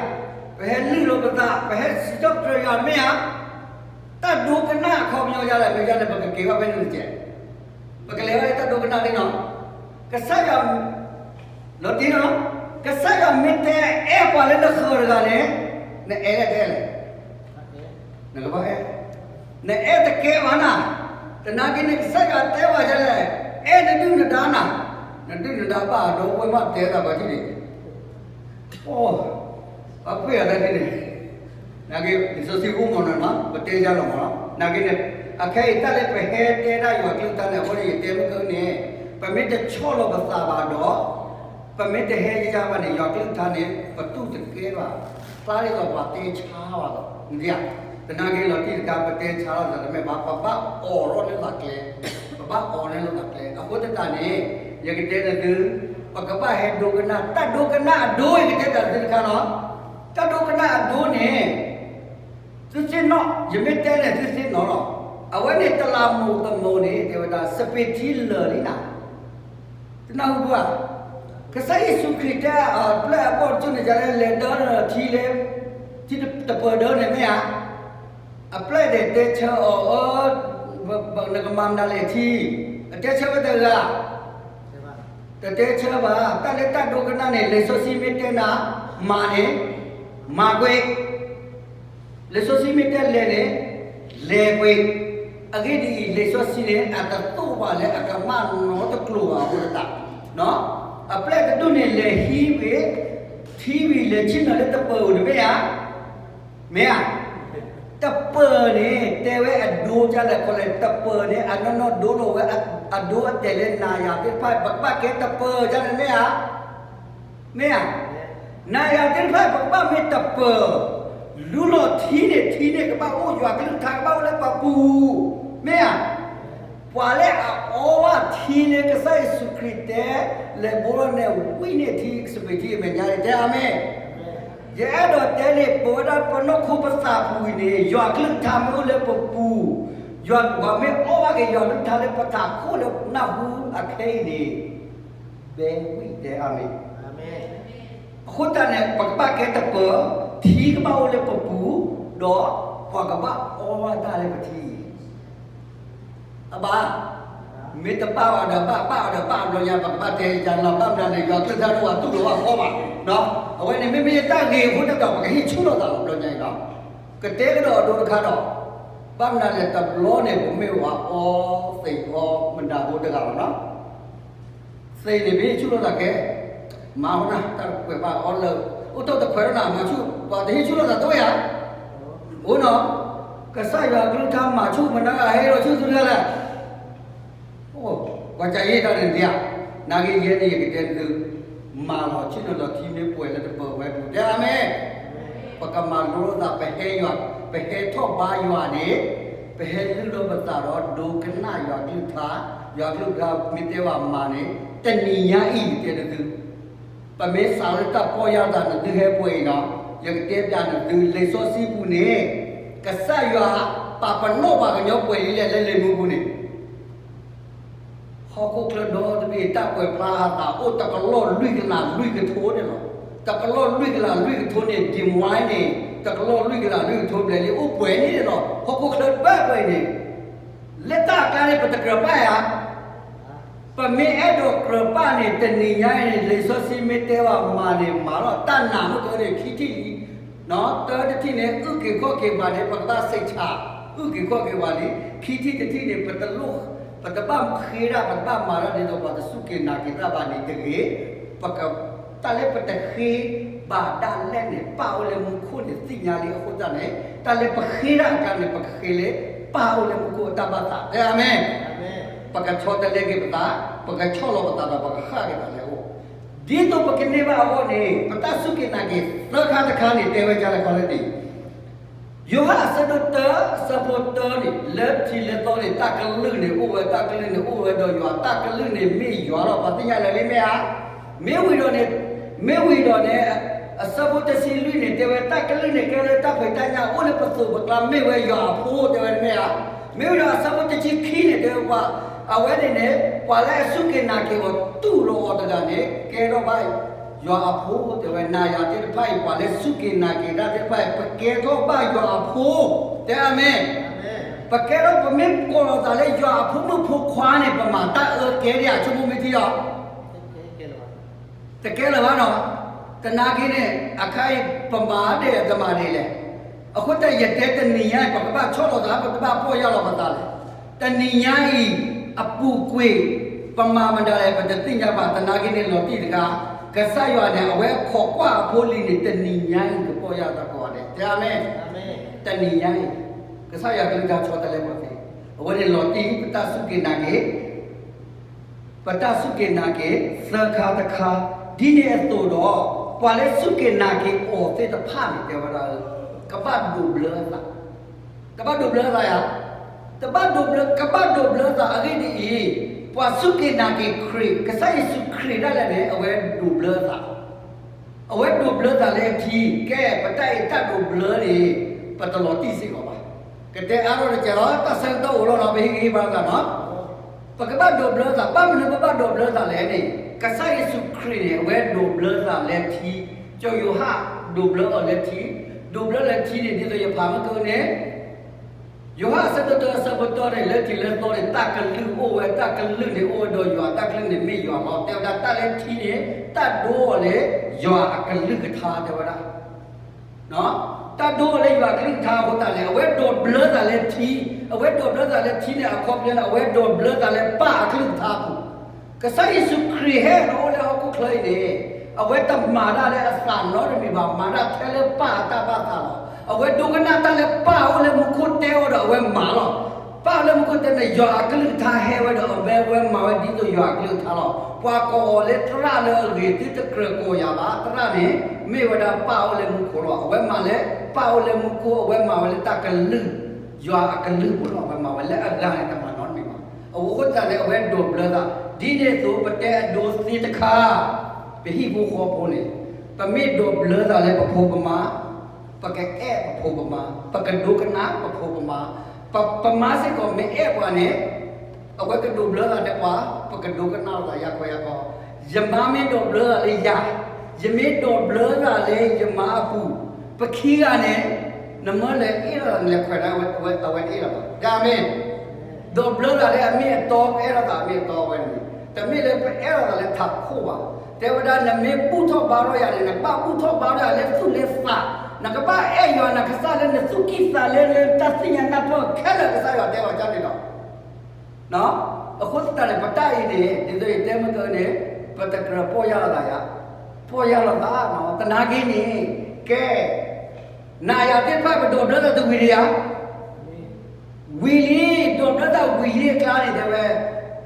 ပ ပဟဲလုၢ်လီၤပသး, ပဟဲစံးထီၣ်ပတြၢၤယွၤမ့ၢ်ဧါ. တၢ်ဒိကနၣ်အခီပညီယါလဲၣ်, မ့ၢ်ယါန့ၣ် ပကက့ၤဘၣ်ဖဲန့ၣ်တက့ၢ်. ပကလဲၤဝဲတၢ်ဒိကနၣ်သ့ၣ်နီၤ. ကစၢ်ယွၤ လီၤတံၢ်နီၤ, ကစၢ်ယွၤမ့ၢ်တဲအဲၣ်ပှၤလၢနဃၢၤတဂၤန့ၣ်, နအဲၣ်လၢတအဲၣ်လဲၣ်. နကဘၣ်အဲၣ်, နအဲၣ်တကဲဘၣ်နၤ. သနာ်က့န့ၣ် ကစၢ်ယွၤတဲဝဲဒ်လဲၣ်, အဲၣ်နဒုၣ်နဒါနၤ, နဒုၣ်နဒါဘၣ်အဒိ ဝဲမ့ၢ်တဲသးပှၤထံၣ်န့ၣ် အိ, ပှၤကွၢ်အတၢ်န့ၣ်, နာ်က့ လံာ်စီဆှံအိၣ်မးနီၤနီၤ ပတဲယါလီၤမးနီၤ. နာ်က့န့ၣ် အခဲအံၤတၢ်လၢပဟဲတဲဒၣ်ယွၤကလုၢ်ကထါန့ၣ် အဃိန့ၣ် ယတဲမုၢ်ကန့ၣ် ပမ့ၢ်တဆီၣ်လီၤပသးဘၣ်ဒီး ပမ့ၢ်တဟဲယါဘၣ်န့ၣ် ယွၤကလုၢ်ကထါန့ၣ် ပတူၢ်တကဲဘၣ်, ဖျါဒ်သိးပှၤတဲဆါဘၣ်လီၤ. နဒၣ်ဧါ, သနာ်က့လီၤတံၢ်တခါ ပတဲဆါလီၤသးတမ့ၢ်ဘၣ်, ပဘၣ်အိးထီၣ်န့ၢ်သးကျဲ, ပဘၣ်အိးန့ၢ်လိာ်သးကျဲ. အဃိသတးန့ၣ် ယကတဲနသု, ပကဘၣ်ဟဲဒိကနၣ်, တၢ်ဒိကနၣ်အဒိ ယကတဲတၢ်သုတခါနီၤ, တၢ်ဒိကနၣ်အဒိန့ၣ် သုသ့ၣ်နီၣ်, ယမ့ၢ်တဲန့ၣ် သုသ့ၣ်နီၣ်လီၤ. အဝဲန့ၣ်တလးမူးတမူးန့ၣ် တဲဝဲဒၣ် စပံးထံလၢာ်လံနၤ, တနၢ်ဟူဘၣ်. ကစၢ်ယ့ၣ်ၡူးခရံာ်တဲအပျဲၢ်အဘီၣ်တကၠိန့ၣ် ယလဲၤဒၢထံလၢ ထံတပၢၤဒၢန့ၣ်မ့ၢ်ဧါ. အပျဲၢ်န့ၣ်တဲဆၢအီၤ, နကမၤမနုၤလဲၣ်ထံ, အတဲဆၢဝဲတဂၤ တတဲဆၢဘၣ်. တၢ်လၢတၢ်ဒိကနၣ်န့ၣ် လံာ်စီဆှံမ့ၢ်တဲနၤ မၤန့ၣ် မၤကွံာ်, လံာ်စီဆှံမ့ၢ်တဲလဲၤန့ၣ် လဲၤကွံာ်. အဂ့ၢ်ဒ်အံၤ, လံာ်စီဆှံန့ၣ် အတသိၣ်ဘၣ်လၢအကမၣ်နီတကျိၤဘၣ်အဃိသတး, အပျဲၢ်တဒူၣ်န့ၣ် လဲၤဟံးကွံာ် ထံဝံၤ လဲၤဆ့ၣ်နီၤလၢတပၢၤဧိၤတမ့ၢ်ဧါ. မ့ၢ်ဧါ. တပၢၤန့ၣ် တဲဝဲအဒိဒ်လဲၣ်ခီလဲၣ်, တပၢၤန့ၣ် အနီၢ်နီၢ်ဒိလိာ်ဝဲအဒိအတဲာ်လၢနၤယၤသ့ၣ်တဖၣ် ပကဘၣ်ကဲတပၢၤဒ်လဲၣ်မ့ၢ်ဧါ. မ့ၢ်ဧါ. နၤယၤသ့ၣ်တဖၣ် ပကဘၣ်မ့ၢ်တပၢၤ, လူလီၤထံန့ၣ် ထံန့ၣ်ကဘၣ်အိၣ်, ယွၤကလုၢ်ကထါကဘၣ်အိၣ်လၢပပူၤ, မ့ၢ်ဧါ. ပှၤလၢအအီဘၣ်ထံလၢကစၢ်ယ့ၣ်ၡူးခရံာ်တဲ လဲၤဘိထီၣ်န့ၣ် ဝံၣ်န့ၢ်ထံစပံးထံအမဲာ်ညါန့ၣ် တဲအၤမ့ၣ်. ယအဲၣ်ဒိးတဲန့ၣ် ပဝဲဒၣ်ပနီၢ်ခိပသးပူၤအံၤန့ၣ် ယွၤကလုၢ်ကထါမ့ၢ်အိၣ်လၢပပူၤ, ယွၤပှၤမ့ၢ်အီဘၣ်က့ၤယွၤကလုၢ်ကထါလၢပထးခိၣ်လၢနၢ်ဟူအခဲအံၤန့ၣ် ဘဲဝံၣ်တဲအၤမ့ၣ်. အဃိသတးန့ၣ် ပကဘၣ်ကဲတပၢၤ, ထံကဘၣ်အိၣ်လၢပပူၤ, ဒီးပှၤကဘၣ်အီဘၣ်တၢ်လၢပထံအံၤ အဘၣ်, မ့ၢ်တဘၣ်အီၤဒီးဘၣ်, ဘၣ်အီၤဒီးဘၣ်အဘျီညါ ပကဘၣ်တဲယၤလီၤ ဘၣ်မနုၤန့ၣ် ယွၤကလုၢ်ကထါတအိၣ်ဘၣ် တူၢ်လိာ်ဘၣ်အီဘၣ်. အဝဲန့ၣ်မ့မ့ၢ်တၢ်ဂ့ၤအဃိသတးဒီး ပကဟ့ၣ်ဆူၣ်လိာ်သးလီၤ ဘျီညါအံၤလီၤ. ကတဲကဒီးအဒိတခါဒီး ဘၣ်မနုၤလဲၣ် တဘျီန့ၣ် ပမ့ၢ်ဝဲအီသ့ၣ်အီမနုၤဖိတဂၤလီၤနီၤ. သ့ၣ်န့ၣ် ပဟ့ၣ်ဆူၣ်လိာ်သးကဲ, မၤဝဲနၤ တၢ်တခွဲးဘၣ်အီလၢ အိၣ်တ့ၢ်တခွဲးလၢနၤ မၤဆူၣ် ပှၤတဟ့ၣ်ဆူၣ်လိာ်သးတဝဲဧါ. အိၣ်နီၤ, ကစၢ်ယွၤကလုၢ်ကထါမၤဆူၣ်မနုၤဂၤ ဟ့ၣ်လီၤဆူၣ်သုတဂၤလဲၣ်. အိၣ်, ပှၤကယဲၢ်တၢ်န့ၣ်ဒ်ဧါ, နာ်က့ယဲန့ၣ် ယကတဲသု, မၤလီၤဆ့ၣ်နီၤလီၤထံမ့ၢ်ပှဲၤလၢတပၢၤဝဲပူၤ တဲအၤမ့ၣ်. ပကမၤလိလိာ်သး ပဟဲယွၤ, ပဟဲထီၣ်ဘါယွၤန့ၣ်, ပဟဲလုၢ်ထီၣ်ပသးဒီး ဒိကနၣ်ယွၤကလုၢ်ကထါ, ယွၤကလုၢ်ကထါမ့ၢ်တဲဘၣ်မၤန့ၣ်, တနံၤညါအံၤ ယတဲနသု, ပမ့ၢ်စးလၢတၢ်ပီၢ်ယၢ်သး နသုဟဲပှဲၤအံၤနီၤ, ယကတဲပျးနသု လံာ်စီဆှံပူၤန့ၣ်, ကစၢ်ယွၤ ပာ်ပနီၣ်ပှၤကညီပှဲၤလံလဲၣ် လၢလံာ်မူပူၤန့ၣ် ဟီၣ်ခိၣ်ချၢဒီတဘ့ၣ် တၢ်ကွဲးဖျါအသးအိၣ်တကလီၢ်လွံၢ်ကလးလွံၢ်ကထိန့ၣ်လီၤ. တကလီၢ်လွံၢ်ကလးလွံၢ်ကထိန့ၣ် ဒံးဝါန့ၣ် တကလီၢ်လွံၢ်ကလးလွံၢ်ကထိဘျဲၣ်လံ အိၣ်ပှဲၤန့ၣ်လီၤ. ဟီၣ်ခိၣ်ချၢဘၣ်ပှဲၤန့ၣ် လၢတၢ်အကျါန့ၣ် ပတကြၢးပာ်ဧါ. ပမ့ၢ်အဲၣ်ဒိးကြၢးပာ်န့ၣ် တနံၤညါအံၤန့ၣ် လံာ်စီဆှံမ့ၢ်တဲဘၣ်မၤန့ၣ် မၤလီၤ တၢ်နာ်မုၢ်ကန့ၣ် ခံထံၣ်လံ တၢတထံၣ်န့ၣ် အုၣ်က့ၤခီၣ်က့ၤပှၤန့ၣ် ပကဘၣ်စံးဆၣ် အုၣ်က့ၤခီၣ်က့ၤပှၤလံ. ခံထံၣ်တထံၣ်န့ၣ် ပတလိၣ် ပတဘၣ်ဃ့ဒၣ် ပတဘၣ်မၤဒၣ်ဒ်သိးပှၤတစူၢ်က့ၤနာ်က့ၤတၢ်ဘၣ်န့ၣ်တဂ့ၤ. ပက တၢ်လၢပတဃ့ဘၣ်ဒၣ်လဲာ်န့ၣ် ပၢ်အိၣ်လၢမူခိၣ်န့ၣ် သ့ၣ်ညါလံအဃိသတးန့ၣ် တၢ်လၢပဃ့ဒၣ်အကျါန့ၣ် ပကဃ့လၢ ပၢ်အိၣ်လၢမူခိၣ်အတၢ်ဘၣ်သး တဲအၤမ့ၣ်. ပကဆီတလဲက့ၤပသး, ပကဆီၣ်လီၤပသးဒီးပကဃၣ်က့ၤသးလၢအအိၣ် ဒ်သိးပကန့ၢ်ဘၣ်အဂီၢ်န့ၣ် ပတၢ်စူၢ်က့ၤနာ်က့ၤသၢခါတခါန့ၣ် တဲဝဲဒ်လဲၣ်ခီလဲၣ်န့ၣ်, ယိၤဟၣ်အဆၢဒိၣ်တၢ အဆၢဖိတၢန့ၣ် လၢထံးလၢသီန့ၣ် တၢ်ကလုၢ်န့ၣ်အိၣ်ဝဲ, တၢ်ကလုၢ်န့ၣ်အိၣ်ဝဲဒီးယွၤ, တၢ်ကလုၢ်န့ၣ်မ့ၢ်ယွၤလီၤ. ပှၤသ့ၣ်ညါလၢာ်လံမ့ၢ်ဧါ. မ့ၢ်ဝံၤဒီးန့ၣ်, မ့ၢ်ဝံၤဒီးန့ၣ် အဆၢဖိတဆံလွံၢ်န့ၣ် တဲဝဲတၢ်ကလုၢ်န့ၣ်ကဲလၢတၢ်ဖံးတၢ်ညၣ်အိၣ်လၢပသိးပကျါ မ့ၢ်ဝဲယွၤအဖိ တဲဝဲတမ့ၢ်ဧါ. မ့ၢ်ဝံၤဒီးအဆၢဖိတဆံခံန့ၣ် တဲဝဲပှၤ, အဝဲန့ၣ်န့ၣ် ပှၤလၢအစူၢ်က့ၤနာ်က့ၤအီၤတူၢ်လိာ်အီၤတဂၤန့ၣ် ကဲထီၣ်ဘၣ် ယွၤအဖိတဲဝဲ နၤယၤသ့ၣ်တဖၣ်အံၤ ပှၤလၢစူၢ်က့ၤနာ်က့ၤတၢ်သ့ၣ်တဖၣ်အံၤ ပကဲထီၣ်ဘၣ်ယွၤအဖိ, တဲအၤမ့ၣ်. ပကဲထီၣ် ပမ့ၢ်ကိးလီၤသးလၢယွၤအဖိမုၣ်ဖိခွါန့ၣ် ပမၤတၢ်အၢကဲဒံးဧါ ဆိကမိၣ်မ့ၢ်ထံအီၤ တကဲလၢၤဘၣ်နီၤ. တနာ်က့န့ၣ် အခါအံၤ ပမၤဒ်တမၤဒ်လဲၣ်. အဃိတၢ်ယတဲတနံၤညါအံၤ ပကဘၣ်ဆီၣ်လီၤသး ပကဘၣ်ပီၢ်ယၢ်လီၤပသးလဲၣ်. တနံၤညါအံၤ အပူၤကွံာ် ပမၤမတၤလဲၣ် ပတသ့ၣ်ညါဘၣ်. တနာ်က့န့ၣ် လီၤတံၢ်တခါ ကစၢ်ယွၤန့ၣ် အဝဲခိးကွၢ်အဖိလံၤန့ၣ် တနံၤညါအံၤ ကပီၢ်ယၢ်သးကိးဂၤဒဲး တဲအၤမ့ၣ်. တနံၤညါအံၤ ကစၢ်ယွၤကလုၢ်ကထါဆီတလဲပှၤသ့, အဝဲန့ၣ်လီၤတံၢ် ပတၢ်စူၢ်က့ၤနာ်က့ၤ ပတၢ်စူၢ်က့ၤနာ်က့ၤ သၢခါတခါ, ဒ်န့ၣ်အသိးဒီး ပှၤလၢစူၢ်က့ၤနာ်က့ၤအီၤသ့ၣ်တဖၣ်န့ၣ် တဲဝဲဒၣ် ကဘၣ်ဒိးဘျၢအသး, ကဘၣ်ဒိးဘျၢအသးယၤ, တဘၣ်ဒိးဘျၢ ကဘၣ်ဒိးဘျၢအသးအဂ့ၢ်ဒ်အံၤ, ပှၤစူၢ်က့ၤနာ်က့ၤခရံာ် ကစၢ်ယ့ၣ်ၡူးခရံာ်ဒၣ်လဲာ်န့ၣ် အဝဲဒိးဘျၢအသး အဝဲဒိးဘျၢသးလၢထံ, ကဲ ပတၢ်အံၤတၢ်ဒိးဘျၢန့ၣ် ပတလီၤတံၢ်စ့ၢ်ကီးဘၣ်. ကတဲအါထီၣ်တစဲးလီၤ တၢ်ဆၢကတီၢ်အိၣ်လီၤနီၤ ပဟ့ၣ်ဂံၢ်ဟ့ၣ်ဘါသးနီၤ. ပကဘၣ်ဒိးဘျၢသး ဘၣ်မနုၤပဘၣ်ဒိးဘျၢသးလဲၣ်န့ၣ် ကစၢ်ယ့ၣ်ၡူးခရံာ်န့ၣ် အဝဲဒိးဘျၢသးလၢထံ, ကၠိယိၤဟၣ် ဒိးဘျၢအီၤလၢထံ, ဒိးဘျၢလၢထံန့ၣ် ဒ်သိးယဖးမုၢ်ကၢန့ၣ် ယိၤဟၣ်အဆၢဒိၣ်တၢအဆၢဖိတၢန့ၣ် လၢထံးလၢသီန့ၣ် တၢ်ကလုၢ်အိၣ်ဝဲ, တၢ်ကလုၢ်န့ၣ်အိၣ်ဝဲဒီးယွၤ, တၢ်ကလုၢ်န့ၣ်မ့ၢ်ယွၤလီၤ. တဲဝဲဒၣ်တၢ်လၢထံန့ၣ် တၢ်ဒိအီၤလၢယွၤအကလုၢ်ကထါ တဲဝဲဒၣ်. တၢ်ဒိအီၤလၢယွၤအကလုၢ်ကထါအဃိသတးန့ၣ် အဝဲဒိးဘျၢသးလၢထံ, အဝဲဒိးဘျၢသးလၢထံန့ၣ် အခီပညီန့ၣ် အဝဲဒိးဘျၢသးလၢပၢ်အကလုၢ်ကထါအပူၤ ကစၢ်ယ့ၣ်ၡူးခရံာ်ဟဲလီၤအိၣ်လၢဟီၣ်ခိၣ်ချၢအံၤန့ၣ် အဝဲတမၤတၢ်လၢအသးနီတမံၤဘၣ်, မၤတၢ်ထဲလၢပၢ်အတၢ်ဘၣ်သးလီၤ. အဝဲဒိကနၣ်တၢ်လၢပၢ်အိၣ်လၢမူခိၣ်တဲအီၤဒီးအဝဲမၤလီၤ. ပၢ်အိၣ်လၢမူခိၣ်တဲန့ၣ် ယွၤအကလုၢ်ကထါဟဲဝဲဒီး အဝဲမၤဝဲဒ်သိးယွၤအကလုၢ်ကထါလီၤ. ပှၤကိးအီၤလၢသရၣ်လၢအဂ့ၤသ့တကြၢးကိးယၤဘၣ်, သရၣ်န့ၣ် မ့ၢ်ဝဲဒၣ်ပၢ်အိၣ်လၢမူခိၣ်လီၤ. အဝဲမၤလၢပၢ်အိၣ်လၢမူခိၣ် အဝဲမၤဝဲလၢတၢ်ကလုၢ် ယွၤအကလုၢ်ပူၤလီၤ. အဝဲမၤဝဲလၢအဂၤန့ၣ်တမၤနီတမံၤဘၣ်. အဃိသတးန့ၣ် အဝဲဒိးဘျၢသး, ဒ်န့ၣ်အသိး ပတဲအဒိသ့တခါ, ပဟံၣ်ဖိဃီဖိန့ၣ် ပမ့ၢ်ဒိးဘျၢသးလၢပဖိပမါ, ပကအဲၣ်ပဖိပမါ, ပကဒိကနၣ်ပဖိပမါ, ပ ပမါစ့ၢ်ကီးမ့ၢ်အဲၣ်ပှၤန့ၣ် အဝဲကဒိးဘျၢသးလၢပှၤ, ပကဒိကနၣ်လိာ်သးယၤခီယၤခီ, ယမါမ့ၢ်ဒိးဘျၢသးလၢယၤ, ယမ့ၢ်ဒိးဘျၢသးလၢယမါအပူၤ, ပခံဂၤန့ၣ် နမၢလဲၤအ့ၣ်လိာ်သး နလဲၤခွဲးဒၣ်ဝဲ အဝဲတအ့ၣ်လီၤဘၣ်. အၤမ့ၣ်. ဒိးဘျၢသးလၢအမ့ၢ်အတီ, ပအဲၣ်လိာ်သးအမ့ၢ်အတီဝဲန့ၣ်, တမ့ၢ်လၢပအဲၣ်လိာ်သးလၢထးခိၣ်ဘၣ်. တဲဝဲဒၣ် နမ့ၢ်ဘူၣ်ထီၣ်ဘါထီၣ်ယၤန့ၣ် နကဘၣ်ဘူၣ်ထီၣ်ဘါထီၣ်ယၤလၢသူၣ်လၢသး, နကဘၣ်အဲၣ်ယွၤနကစၢ်လၢနသူၣ်ကံၢ်သးလဲ လၢတၢ်သ့ၣ်ညါနၢ်ပၢၢ်ခဲလၢာ် ကစၢ်ယွၤတဲဝဲဒ်န့ၣ်လီၤ. အဃိသတးန့ၣ် ပတၢ်အံၤန့ၣ် ဒ်သိးယတဲမုၢ်ကၢန့ၣ် ပတကြၢးပီၢ်ယၢ်လိာ်သးယၤ, ပီၢ်ယၢ်လိာ်သး, သနာ်က့န့ၣ် ကဲ နၤယၤသ့ၣ်တဖၣ် ပဒိးဘျၢသးတဝံၤဒံးဧါ. ဝံၤလံ, ဒိးဘျၢသးဝံၤလံအကျါန့ၣ် တဲဝဲ,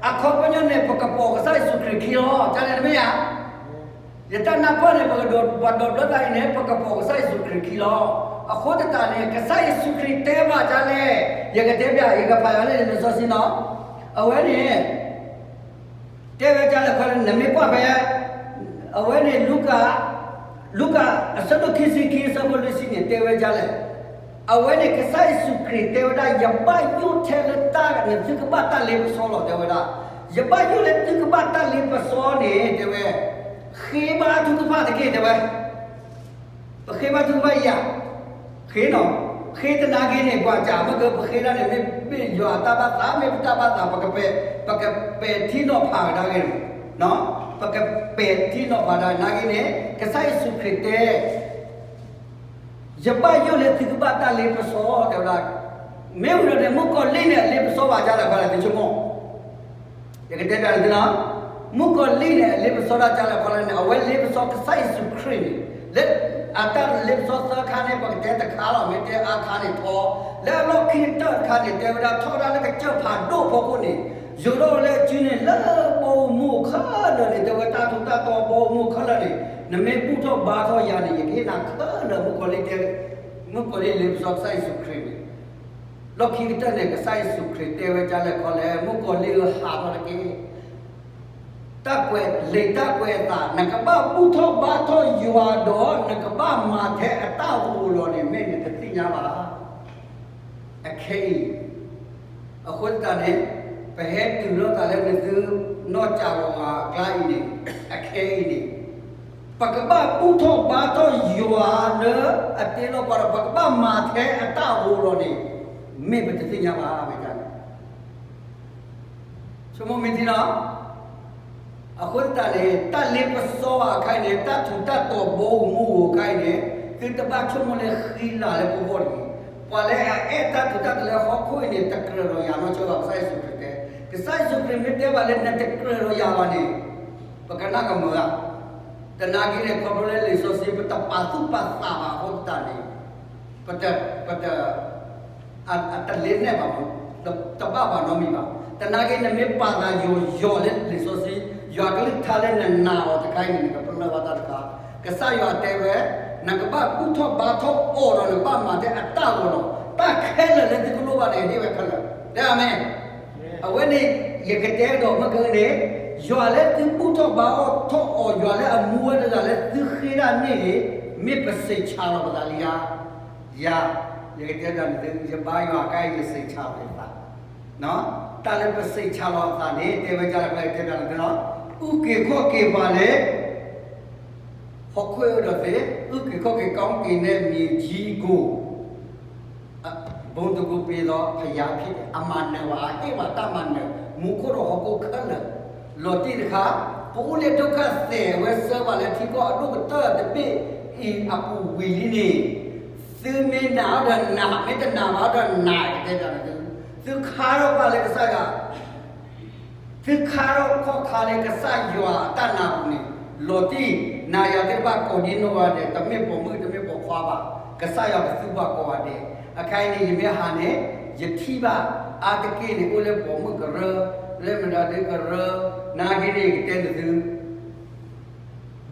အခီပညီန့ၣ် ပကပိာ်ကစၢ်ယ့ၣ်ၡူးခရံာ်ခံလီၤ, ကန့ၣ်တမ့ၢ်ဧါ. ယတၢ်နၢ်ပၢၢ်န့ၣ် ပကဒိး, ပှၤဒိးဘျၢသးအံၤန့ၣ် ပကပိာ်ကစၢ်ယ့ၣ်ၡူးခရံာ်ခံလီၤ. အဃိသတးန့ၣ် ကစၢ်ယ့ၣ်ၡူးခရံာ်တဲဘၣ်ဒ်လဲၣ်, ယကတဲပျး, ယကဖးယၤလၢလံာ်စီဆှံနီၤ, အဝဲန့ၣ် တဲဝဲဒ်လဲၣ်ခီလဲၣ် နမ့ၢ်ကွၢ်ဖဲ အဝဲန့ၣ် လူၤကၣ်, လူၤကၣ်အဆၢဒိၣ်ခံဆံခံ အဆၢဖိလွံၢ်ဆံန့ၣ် တဲဝဲဒ်လဲၣ်. အဝဲန့ၣ် ကစၢ်ယ့ၣ်ၡူးခရံာ်တဲဝဲဒၣ် ယဘၣ်ယိၣ်ထဲလၢတၢ် နသုကဘၣ်တၢ်လ့ပစီလီၤ တဲဝဲဒၣ်. ယဘၣ်ယိၣ်လၢသုကဘၣ်တၢ်လ့ပစီန့ၣ် တဲဝဲ, ဃ့ဘါထုကဖၣ်တက့ၢ် တဲဝဲ ပဃ့ဘါထုကဖၣ်ယၤ, ဃ့နီၤ, ဃ့သနာ်က့န့ၣ် ပှၤစံးမ့ၢ်က ပဃ့ဒၣ်န့ၣ် မ့ၢ်ယွၤအတၢ်ဘၣ်သး မ့ၢ်ပတၢ်ဘၣ်သး ပကပဲာ်, ပကပဲာ်ထံနီၤဖးကဒါက့ၤန့ၣ်, ပကပဲာ်ထံနီၤဖးဒၣ် နာ်က့န့ၣ် ကစၢ်ယ့ၣ်ၡူးခရံာ်တဲ ယဘၣ်ယိၣ်လၢသုကဘၣ်တၢ်လ့ပစီ တဲဝဲဒၣ်. မ့ၢ်ဝံၤဒီးန့ၣ် မုၣ်ကီၤလံၢ်န့ၣ် အလ့ပစီဘၣ်ဒ်လဲၣ်ခီလဲၣ် သုဆိကမိၣ် ယကတဲပျးန့ၣ်သ့လီၤ. မုၣ်ကီၤလံၢ်န့ၣ် အလ့ပစီဒၣ်ဒ်လဲၣ်ခီလဲၣ်န့ၣ် အဝဲလ့ပစီကစၢ်ယ့ၣ်ၡူးခရံာ်န့ၣ် လၢအတၢ်လ့ပစီသၢခါန့ၣ် ပကတဲတခါလီၤ မ့ၢ်တဲအါခါန့ၣ်ထီ, လၢအလီၢ်ခံကတၢၢ်တခါန့ၣ် တဲဝဲဒၣ်ထီဒါလၢကစၢၢ်ဖးဒိၣ်ဖီခိၣ်န့ၣ် ယိၤထီၣ်ဝဲလၢအစုန့ၣ် လၢဘီမုၢ်ခဲလၢာ်န့ၣ် တဲဝဲတၢ်ထူးတၢ်တီဘီမုၢ်ခဲလၢာ်န့ၣ် နမ့ၢ်ဘူၣ်ထီၣ်ဘါထီၣ်ယၤန့ၣ် ယကဟ့ၣ်နၤခဲလၢာ် မုၣ်ကီၤလံၢ်တဲ, မုၣ်ကီၤလံၢ်လ့ပစီကစၢ်ယ့ၣ်ၡူးခရံာ်န့ၣ် လီၢ်ခံကတၢၢ်န့ၣ် ကစၢ်ယ့ၣ်ၡူးခရံာ်တဲဝဲဒ်လဲၣ်ခီလဲၣ် မုၣ်ကီၤလံၢ်ဧၢ ဟးထီၣ်တက့ၢ်. တၢ်ကွဲး, လံာ်တၢ်ကွဲးအသး နကဘၣ်ဘူၣ်ထီၣ်ဘါထီၣ်ယွၤဒီး နကဘၣ်မၤထဲအတၢ်အိၣ်လီၤန့ၣ် မ့ၢ်နတသ့ၣ်ညါဘၣ်. အခဲအံၤ, အဃိသတးန့ၣ် ပဟဲတုၤထီၣ်သးလၢနသုနီၢ်ကၠးလီၤဂၤအကျါအံၤန့ၣ်, အခဲအံၤန့ၣ် ပကဘၣ်ဘူၣ်ထီၣ်ဘါထီၣ်ယွၤလၢအတ့လီၤပှၤဒီး ပကဘၣ်မၤထဲအတၢ်ဂီၤလီၤန့ၣ် မ့ၢ်ပတသ့ၣ်ညါဘၣ် မ့ၢ်တၢ်န့ၣ် ဆိကမိၣ်မ့ၢ်ထံနီၤ. အဃိသတးန့ၣ် တၢ်လ့ပစီအခါအံၤန့ၣ် တၢ်ထူးတၢ်တီၤဘီမုၢ်ဧိၤအခါအံၤန့ၣ် သုတဘၣ်ဆိကမိၣ်လၢဃံလၤလၢပဂီၢ်တဂ့ၤ. ပှၤလၢအအဲၣ်တၢ်ထူးတၢ်တီၤလၢဟီၣ်ခိၣ်အံၤန့ၣ် တကြၢးဒီးယၤနီတဘျီဘၣ် ကစၢ်ယ့ၣ်ၡူးခရံာ်တဲ. ကစၢ်ယ့ၣ်ၡူးခရံာ်မ့ၢ်တဲဘၣ်လၢနတကြၢးဒီးယၤဘၣ်န့ၣ် ပကနၣ်ကမုာ်ဧါ. သနာ်က့န့ၣ် ခီဖျိလၢလံာ်စီဆှံ ပတပာ်သူၣ်ပာ်သးဘၣ်အဃိသတးန့ၣ် ပတ ပတ အ အတလ့နဲၣ်ဘၣ်မး တဘၣ်ပှၤနီတမံၤဘၣ်. သနာ်က့ နမ့ၢ်ပာ်သးယိာ်ယိာ်လၢလံာ်စီဆှံ ယွၤကလုၢ်ကထါလၢနနာ်အီၤတခါအံၤန့ၣ် နကပလၢၢ်ဘၣ်တၢ်တခါ. ကစၢ်ယွၤတဲဝဲ နကဘၣ်ဘူၣ်ထီၣ်ဘါထီၣ်အီၤဒီး နကဘၣ်မၤထဲအတၢ်ဂီၤလီၤ. တၢ်ခဲလၢာ်လၢသုကလိၣ်ဘၣ်န့ၣ် ဟ့ၣ်ဝဲခဲလၢာ် တဲအၤမ့ၣ်. အဝဲန့ၣ် ယကတဲကဒီးမ့ၢ်ကန့ၣ် ယွၤလၢသုဘူၣ်ထီၣ်ဘါထီၣ်အီၤ ယွၤလၢအမူဝဲတဂၤလၢသုဃ့ဒၣ်န့ၣ်န့ၣ် မ့ၢ်ပစံးဆၢလီၤပသးလံဧါ. ယၤ ယကတဲဒၣ်န့ၣ် ယဘါယွၤအခါအံၤ ယစံးဆၢလီၤယသး တၢ်လၢပစံးဆၢလီၤအသးန့ၣ် တဲဝဲဒ်လဲၣ် တဲဒၣ်န့ၣ် အုၣ်က့ၤခီၣ်က့ၤပှၤလၢ ဟီၣ်ခိၣ်အၢဒီးသ့ၣ် အုၣ်က့ၤခီၣ်က့ၤ ကောင်းကင်နဲ့မြေကြီးကို ဘုန်းတန်ခိုးပေးသောဘုရားဖြစ်တယ် အမၤနၢၤဝဲ အဟ့ၣ်ဝဲတၢ်မၤနၢၤ မူခိၣ်ဒီးဟီၣ်ခိၣ်ခဲလၢာ် လီၤတံၢ်တခါ ပအိၣ်လၢဒုက္ခသည် အဝဲဆှၢပှၤလၢထံကီၢ်အဒိၣ်ကတၢၢ်တဘ့ၣ်အံၤအပူၤဝံၤလံန့ၣ် သုမ့ၢ်နာ်အီၤဒီးနာ် မ့ၢ်တနာ်ဘၣ်အီၤဒီးနာ် တဲဒၣ်န့ၣ် သုခါထီၣ်ပှၤလၢကစၢ်ယွၤ သုခါထီၣ်ခီၣ်ခါလၢကစၢ်ယွၤအတၢ်နၢ်ပူၤန့ၣ် လီၤတံၢ် နၤယၤသ့ၣ်တဖၣ်ကိးဒံနီၢ်ဂၤဒဲး တမ့ၢ်ပိာ်မုၣ်တမ့ၢ်ပိာ်ခွါဘၣ် ကစၢ်ယွၤကသူဘၣ်ကိးဂၤဒဲး အခါအံၤန့ၣ် ယမ့ၢ်ဟးန့ၣ် ယထံၣ်ဘၣ်အါတက့ၢ်န့ၣ် အိၣ်လၢပိာ်မုၣ်ကရၢ လၢမတၤဒုကရၢ နာ်က့န့ၣ် ယကတဲနသု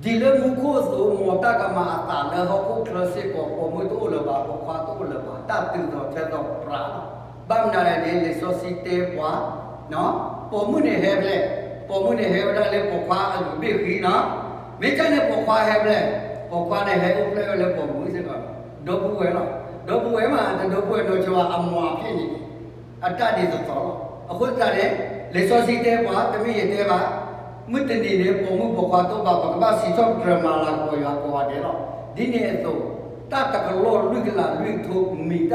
ဒ်လၢမူခိၣ်အသိး မ်တၢ်ကမၤအသးလၢဟီၣ်ခိၣ်ချၢစ့ၢ်ကီး ပိာ်မုၣ်တအိၣ်လၢၤဘၣ် ပိာ်ခွါတအိၣ်လၢၤဘၣ် တၢ်တုၤသိးထဲသိးပြးလီၤ. ဘၣ်မနုၤလဲၣ်န့ၣ် လံာ်စီဆှံတဲပှၤ ပိာ်မုၣ်န့ၣ်ဟဲဖဲလဲၣ်, ပိာ်မုၣ်န့ၣ်ဟဲဝဲဒၣ်လၢပိာ်ခွါအဂုၤဘ့ၣ်ဃံနီၤ, မ့ၢ်ကန့ၣ်ပိာ်ခွါဟဲဖဲလဲၣ်, ပိာ်ခွါန့ၣ်ဟဲအိၣ်ဖျဲၣ်ဝဲလၢပိာ်မုၣ်စ့ၢ်ကီး, ဒီပုၢ်ဝဲၢ်လီၤ, ဒီပုၢ်ဝဲၢ်မး တဒီပုၢ်ဝဲၢ်နီၢ်ဆိအမွၤဖျဲၣ်န့ၣ်န့ၣ် အတၢ်ဒ်သိးသိးလီၤ. အဃိသတးန့ၣ် လံာ်စီဆှံတဲပှၤ တမ့ၢ်ယတဲဘၣ်, မုၢ်တနံၤန့ၣ် ပိာ်မုၣ်ပိာ်ခွါတအိၣ်ဘၣ် ပကဘၣ်စံးထီၣ်ပတြၢၤမၤလၤကပီၤယွၤကိးဂၤဒဲးလီၤ. ဒ်န့ၣ်အသိး တၢ်တကလီၢ်လွံၢ်ကလးလွံၢ်ကထိ မ့ၢ်တၢ်ဘၣ်ပှဲၤနီၣ်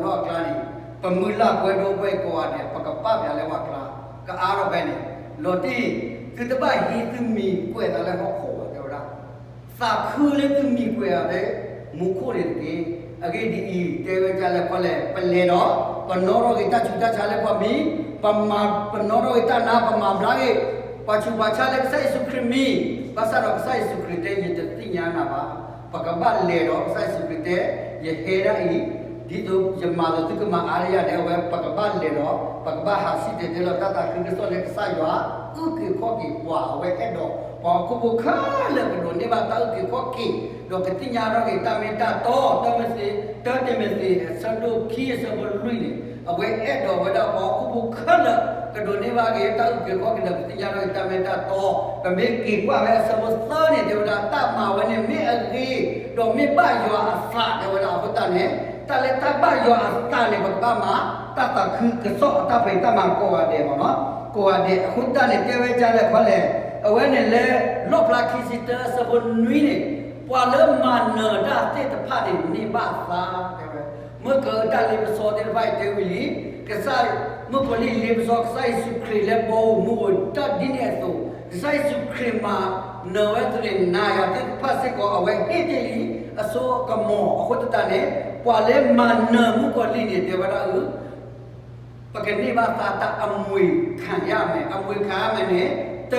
အကျါန့ၣ် ပမုၢ်လၢ်ပှဲၤဒိၣ်ပှဲၤကိးဂၤဒဲး ပကပာ်ပျးလၢပှၤကျါ ကအါထီၣ်ဖဲန့ၣ် လီၤတံၢ် သုတဘၣ်ဟံးသုမံၤကွဲးသးလၢဟီၣ်ခိၣ်ဘၣ် တဲဝဲဒၣ် သးခုလၢသုမံၤကွဲးအီၤလၢမူခိၣ်န့ၣ်တက့ၢ်. အဂ့ၢ်ဒ်အံၤ, တဲဝဲဒ်လဲၣ်ခီလဲၣ်, ပလဲၤဒီး ပနီၣ်ထီၣ်က့ၤတၢ်ဆူးတၢ်ဆါလၢပှၤမံၤ, ပမၤ, ပနီၣ်ထီၣ်က့ၤတၢ်နါ, ပမၤဘျါက့ၤ ပှၤဆူးပှၤဆါလၢကစၢ်ယ့ၣ်ၡူးခရံာ်မံၤ, ဘၣ်ဆၣ်ဒီးကစၢ်ယ့ၣ်ၡူးခရံာ်တဲ ယတသ့ၣ်ညါနၤဘၣ်. ပကဘၣ်လဲၤဒီး ကစၢ်ယ့ၣ်ၡူးခရံာ်တဲ ယဟဲဒၣ်အံၤ, ဒ်သိးယမၤလၢသုကမၤအါဒၣ်ယၤန့ၣ် အဝဲပကဘၣ်လဲၤဒီး ပကဘၣ်ဟးစံၣ်တဲၤတဲလီၤတၢ်သးခုကစီၣ်လၢကစၢ်ယွၤ အုၣ်က့ၤခီၣ်က့ၤပှၤ အဝဲအဲၣ်ဒိးပှၤဟီၣ်ခိၣ်ဖိခဲလၢာ် ကဒိးန့ၢ်ဘၣ်တၢ်အုၣ်က့ၤခီၣ်က့ၤ ဒီးကသ့ၣ်ညါထီၣ်က့ၤတၢ်မ့ၢ်တၢ်တီ, တၢ်မ့ၢ်သ့, တၢ်တမ့ၢ်သ့ အဆၢဒိၣ်ခံအဆၢဖိလွံၢ်န့ၣ် အဝဲအဲၣ်ဒိးဝဲဒၣ်ပှၤဟီၣ်ခိၣ်ဖိခဲလၢာ် ကဒိးန့ၢ်ဘၣ်က့ၤတၢ်အုၣ်က့ၤခီၣ်က့ၤဒီးကသ့ၣ်ညါထီၣ်က့ၤတၢ်မ့ၢ်တၢ်တီ, ပမ့ၢ်က့ၤကွၢ်ဖဲအဆၢဖိသၢန့ၣ် တဲဝဲဒၣ် တၢ်မၤဝဲန့ၣ်မ့ၢ်အဂ့ၤ, ဒီးမ့ၢ်ဘၣ်ယွၤအသး တဲဝဲဒၣ်အဃိသတးန့ၣ် တၢ်လၢတၢ်ဘၣ်ယွၤအသးန့ၣ် ပကဘၣ်မၤ တၢ်သးခုကစီၣ်အတၢ်ဖံးတၢ်မၤကိးဂၤဒဲးမ့ၢ်နီၤ, ကိးဂၤဒဲး အဃိသတးန့ၣ် တဲဝဲဒ်လဲၣ်ခီလဲၣ်, အဝဲန့ၣ်လၢ လီၣ်ဖျါခံဆံတၢအဆၢဖိနွံန့ၣ်, ပှၤလၢမၤနၢၤတၢ်သ့ၣ်တဖၣ်န့ၣ် န့ၢ်ဘၣ်သါ တဲဝဲ, မ့ၢ်ကတၢ်လ့ပစီသ့ၣ်တဖၣ်အံၤတဲဝံၤလံ, ကစၢ်, မုၣ်ကီၤလံၢ်လ့ပစီ ကစၢ်ယ့ၣ်ၡူးခရံာ်လၢဘီဧိၤမုၢ်ဧိၤ တၢ်ဒ်န့ၣ်အသိး, ကစၢ်ယ့ၣ်ၡူးခရံာ်မၤနၢၤဝဲအသိးန့ၣ် နၤယၤသ့ၣ်တဖၣ်စ့ၢ်ကီး အဝဲဟ့ၣ်တ့ၢ်လံ အစိအကမီၤ အဃိသတးန့ၣ် ပှၤလၢမၤနၢၤမုၣ်ကီၤလံၢ်န့ၣ် တဲဝဲဒၣ်အု ပကန့ၢ်ဘၣ်သါတၢ်အမွေခံရမယ်, အမွေခံရမယ်န့ၣ်, တ,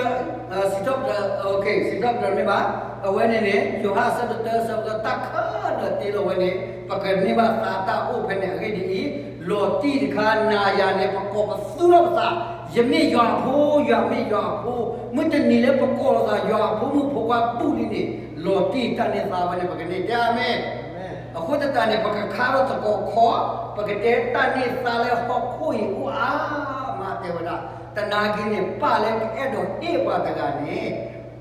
စံးထီၣ်ပတြၢၤ, စံးထီၣ်ပတြၢၤမ့ၢ်ဘၣ်, အဝဲန့ၣ်န့ၣ် ယိၤဟၣ်အဆၢဒိၣ်တၢ အဆၢဖိတၢ တၢ်ခဲလၢာ်တ့လီၤဝဲန့ၣ် ပကန့ၢ်ဘၣ်သါတၢ်အိၣ်ဖဲန့ၣ် အဂ့ၢ်ဒ်အံၤ, လီၤတံၢ်တခါ နၤယၤန့ၣ် ပကိးပသူထီၣ်ပသး, ယမ့ၢ်ယွၤအဖိ, ယွၤမ့ၢ်ယွၤအဖိ, မုၢ်တနံၤလၢပကိးလီၤသးယွၤအဖိမုၣ်ဖိခွါဘူၣ်လံန့ၣ်, လီၤတံၢ်တၢ်န့ၢ်သါဝဲန့ၣ် ပကန့ၢ် တဲအၤမ့ၣ် အဃိသတးန့ၣ် ပကခါထီၣ်သကိးခီ, ပကတဲတၢ်န့ၢ်သါလၢဟီၣ်ခိၣ်အံၤအိၣ်အါမး တဲဝဲဒၣ်, သနာ်က့န့ၣ် ပၢ်လၢကအဲၣ်ဒိးဟ့ၣ်ပှၤတဂၤန့ၣ်,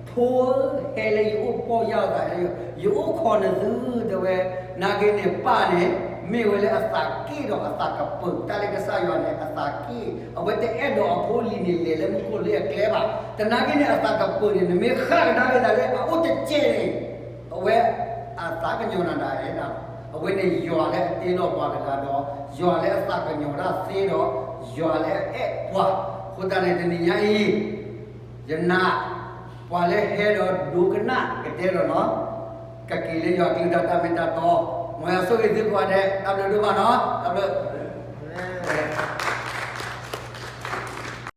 ဖိဧၢ, ဟဲလၢယအိၣ်ပီၢ်ယၢ်လီၤသး, ယအိၣ်ခိးနသု, တဲဝဲ, သနာ်က့န့ၣ် ပၢ်န့ၣ်, မ့ၢ်ဝဲလၢအသးက့ၣ်ဒီးအသးကပၢၤ, တၢ်လၢကစၢ်ယွၤန့ၣ် အသးက့ၣ်, အဝဲတအဲၣ်ဒိးအဖိအလံၤန့ၣ် လဲၤလၢမူခိၣ်လၢအကျဲဘၣ်. သနာ်က့န့ၣ် အသးကပၢၤန့ၣ် နမ့ၢ်ဃၣ်ကဒါက့ၤသးလၢအအိၣ်တစဲးန့ၣ်, အဝဲအသးကညီၤနၤဒၣ်အဲၣ်နၤလီၤ. အဝဲန့ၣ်ယွၤလၢအတ့လီၤပှၤတဂၤဒီး ယွၤလၢအသးကညီၤတၢ်သ့ဒီး ယွၤလၢအအဲၣ်ပှၤ. အဃိသတးန့ၣ် တနံၤညါအံၤ ယနာ် ပှၤလၢဟဲဒီးဒိကနၣ်ကတဲဒီးနီၤ, ကက့ၤလၢယွၤကလုၢ်တၢ်တၢ်မ့ၢ်တၢ်တီ, မ်ယွၤဆိၣ်ဂ့ၤသုကိးဂၤဒဲး, တၢ်ဘျုးဒိၣ်မးနီၤ, တၢ်ဘျုး